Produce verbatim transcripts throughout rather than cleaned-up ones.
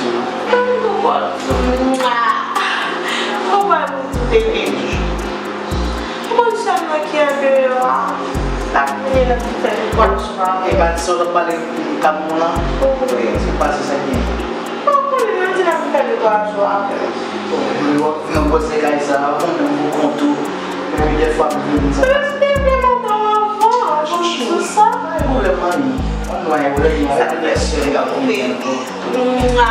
Mwen m tou kontan. Mwa. Mwen wè pou tout epi. Ou konn sè m nan ki andeyò a, l ap vini nan ki fè de twa jou avè m. E pa di sa w t ap pale kamyon lan? Wi. Se pase sa k gen. Ou konnen m di l ap fè de twa jou avè m. Bon, men w ap fè yon koze kay sa a, ou menm ou kontou. Men wi, dèfwa m vle di sa. Mwen te vle mande w anvan, anvan sou sa. Pa gen pwoblèm, manmi. Ann wè, ou lè gen yon anivèsè, li ap vini. Mwa.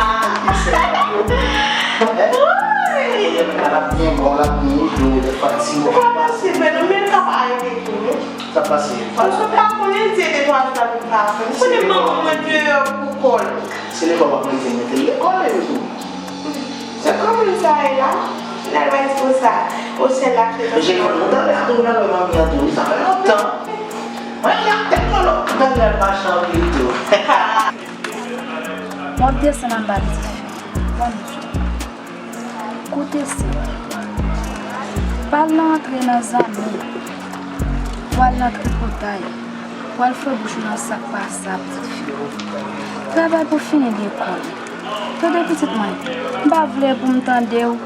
L ap byen bon, l ap byen ede w, dèfwa ti. Ou pa panse, men nou menm ka pa ede tou, non? Sa pase. Paske m pa konnen l di de twa jou la vin pa fè. M konnen manman mwen deyò pou kò l. Se lekòl w ap mete l, mete l lekòl, e tou. Se kòman sa ye la? Finalman, se pou sa. O sèl la ki te. Jefòn, nou talè a tou, nou talè manmi an tou. Sa fè lontan. Mwen, y ap tèt mwen lòt, nou talè al mache anpil tou. W ap desann anba l dife. Bon, koute se. Pa al nan antre nan zanmi. W al nan tripotay. W al fwe bouch ou nan sak pa sa, pitit fi. Travay pou fini lekòl. Tande pitit mwen, m pa vle pou m tande w, m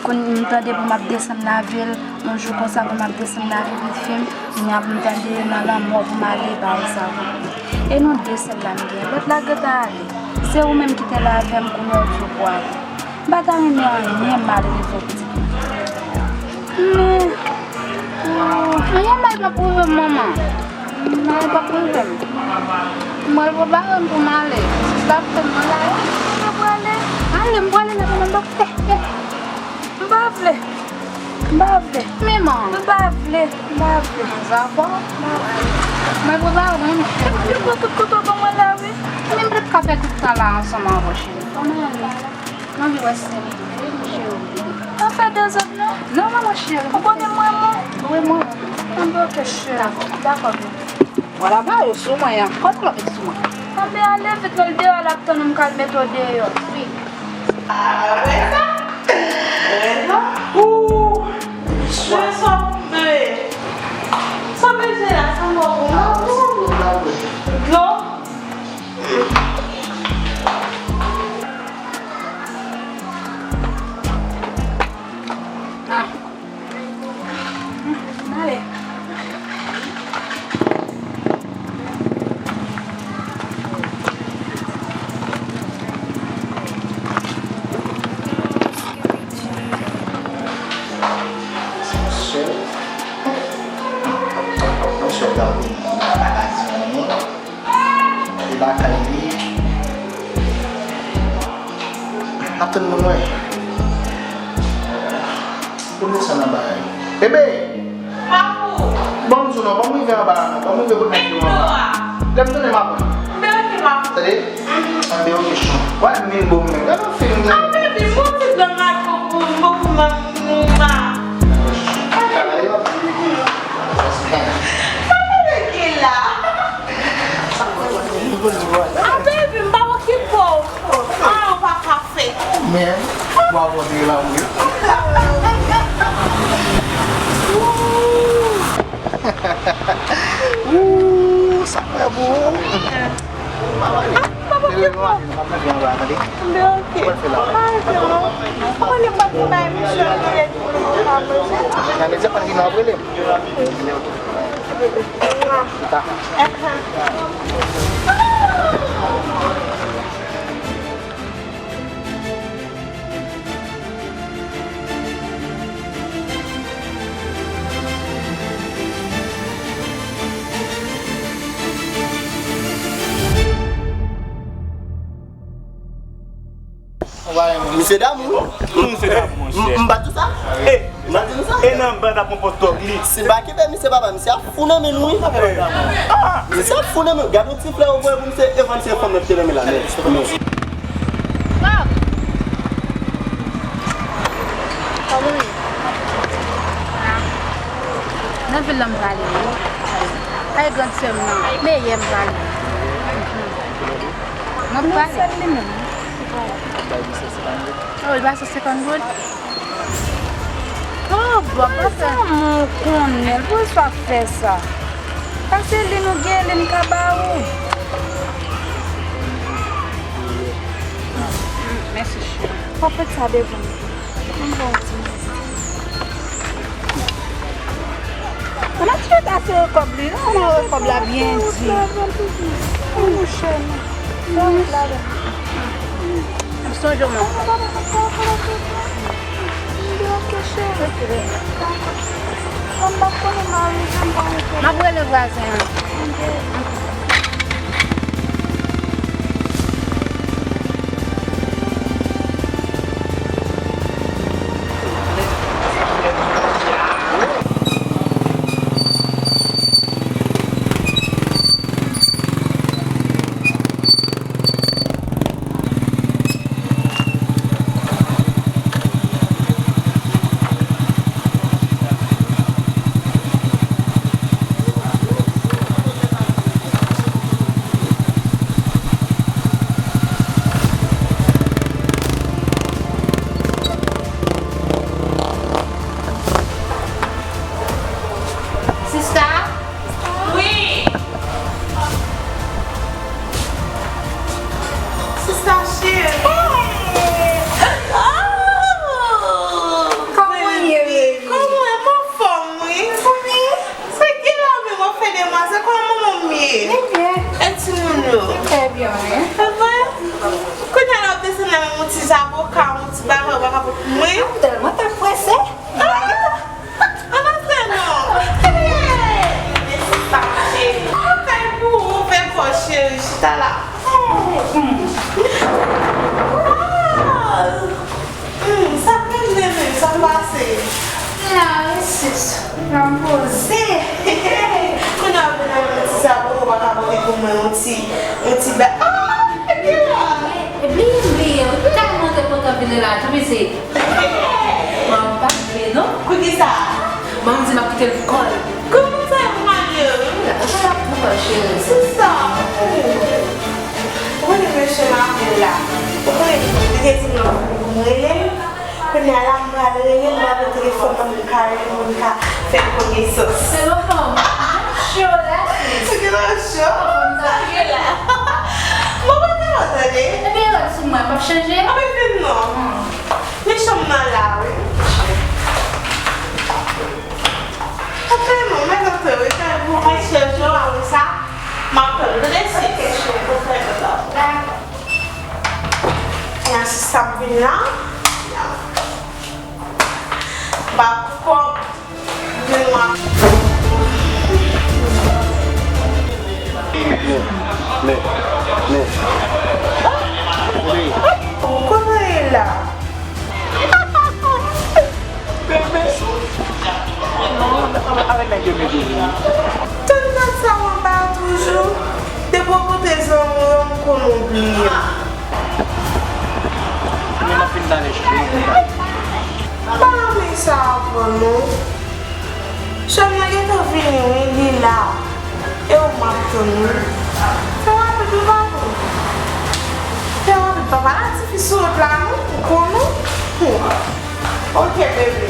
konn, m tande pou m ap desann lavil, yon jou konsa pou m ap desann lavil pitit fi m, kounye a pou m tande nan lanmò pou m ale bay sa. E nou de sèl la m gen, lòt la gentan ale. Se ou menm ki te la avè m kounye a w di w pral. M pa ta renmen anyen mal rive w pitit mwen. Men, oh, anyen mal p ap rive m, manman. Mal p ap rive m. Mwen prepare m pou m ale. Sista ap tann mwen la, e, mwen prale. Ale, m prale la, manman, m p ap, eh, eh. M pa vle. M pa vle. Men, man. M pa vle. M pa vle. Sa bon? M pa vle. Mwen prepare mwen, mwen. Epi, mwen tout kote w ban mwen la, wi. Men m p ap ka fè tout tan la ansanm avè w, cheri. Ann ale. M anvi wè sè m tou, wi, cheri. Pa fè dezòd, non. Non, manman cheri. Ou konnen m renmen w? Wi, mwen. Anben, oke, cheri. Dakò, bebe. Vwala, ba yo sou mwen an. Kot lòt sou mwen? Anben, ale vit, non, l deyò, l ap tann ou, m ka al mete w deyò. Wi. Ah, wè sa? Wè sa? Ooh. Mwen sòt de. Sa bezwen la, sa mò pou mwen. Dlo? Ah. N ale. Monchè, monchè, gade, pa ka di anyen. Li lakay li. Atann mwen wè. Pou desann anba a. Bebe! Papou! Ban m di w non, ban m rive anba a non, ban m rive kote nèg yo an. Lè m tounen m ap pran. Anben oke, papou. Tande? Anben oke, chou. Wè, m vin bon menm. Gade yon fim. Ah, baby, mwen se dlo nan pou pou pou pou mwen. Sa vle di la. Ah, baby, m pa okipe w. Ah, ou pa ka fè. Men, m ap kontre la, wi. Ooh, sa fè bon. Ah, m pa okipe w. Anben, oke. Ay, non. Ou konnen m pa t konn bay misye anyen pou nou pa manje. Nan medya pa gen apre li. Chita. Misye damou. Misye damou, monchè. M pa di w sa? E, m pa di nou sa? E nan banda pran pòt tòg li. Si n pa kite misye, papa, misye ap fou nan men nou, wi. Misye ap fou nan men nou. Gade yon ti flè ou voye pou misye, e van se fanm nan ki te nan men la, men. Nan vil la m prale, wi. Kay grann sè m nan. Meyè m prale. Mwen prale. Oh, li ba san senkant goud? Oh, bon, pase. Kòman w konnen? Poukisa w ap fè sa? Pase li nou gen, li n ka ba ou. Mèsi, cheri. Pa fè sa devan m. Mwen ba w ti mèsi. Mwen ti ta sere kòb li, non, mwen wè kòb la byen di. Mwen chè, non. Mwen sonje mwen. M ap rele vwazen an. Sista? Wi! Sista cheri. Hey! Oh! Kòman w ye, baby? Kòman w ye? Mwen anfòm, wi. Konnen? Se ki la menm, w ap fè demwazèl, kòman manman w ye? Li byen. E timoun yo? Li trè byen, wi. Se vre? Kounye a la w ap desann la menm yon ti zaboka, yon ti bagay, w pa ka pot pou mwen? M tèlman t ap prese. Ah! Ann antre non. Hey! Mesi pa cheri. Kay pou ou ouvè kò cheri, chita la. Hey! Hmm. Ah! Hmm, sa k rive menm, sa k pase? M la wi sis, m ap poze. Kounye a w vin avèk yon ti zaboka, ou pa ka pote pou mwen yon ti, yon ti ba-, ah, epi la. E bliye m bliye w, m tèlman te kontan vin la tou pitit. Mwen pa vle non. Poukisa? Mwen di m ap kite l pou kò l. Kòman sa yo pral ye? Ou pa la pou kò l cheri. Sista. Ou konnen mesye m apèl la. Ou konnen li te di m pou m rele l. Kounye a la m pral rele l, m pral pran telefòn nan, m ka rele l, m ka fè konesans. Se yon fanm cho la sis. Ou gen yon cho? Fanm sa cho la. Mwen pa te konn tande. Ebyen rèd sou mwen, m ap chanje. Anben vin non. Hmm. Men chanm nan la wi. Antre non, mèt antre wi, fè pou mwen chèche w, apre sa m ap tann ou, tande sis? Ok cheri, bon travay la. Dakò. Yon asistan ap vin la. Ba kòb. Men, men, men. Kote w ye la? Bebe. Non, avèk nèg yo mete li. Tann dat sa w anba toujou. Depi w pote zanmi w, m konnen w bliye m. Men m ap fin tande chou. Pa renmen sa avan non. Chanm nan gentan vini wi, li la. E ou m ap tann wi. Fè rapid wi papa. Fè rapid papa, la tifi sou wout la non, ou konnen. Hmm. Ok bebe.